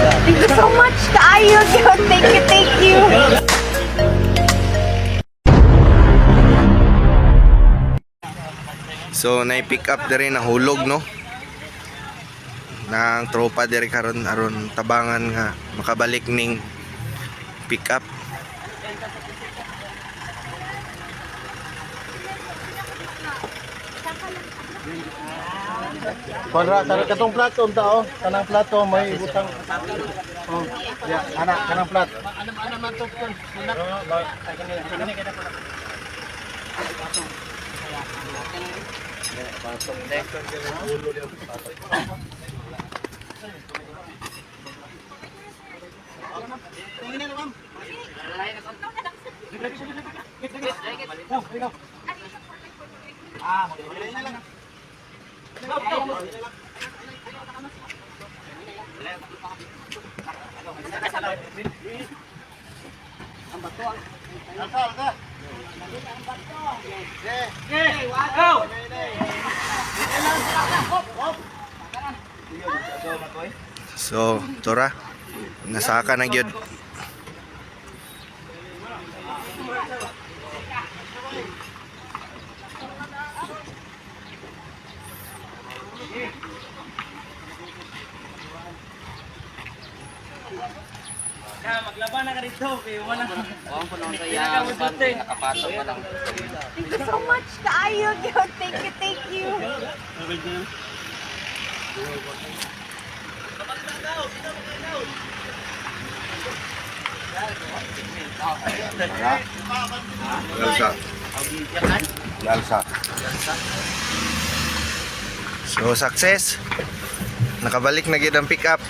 Thank you so much kaayo. Thank you, thank you. So na pick up diri na hulog, no, ng tropa diri karon aron tabangan nga makabalik ning pick up. Konra, tara katong plato unta oh. Kanang plato may butang. Oh, ya, ana kanang plat. Ana man to. So tora nasaka na gyud. Maglaban na ka dito, kay wala. Thank you so much kaayo. Thank you, thank you. Lalsa. Lalsa. So success. Nakabalik na gyud ang pick up.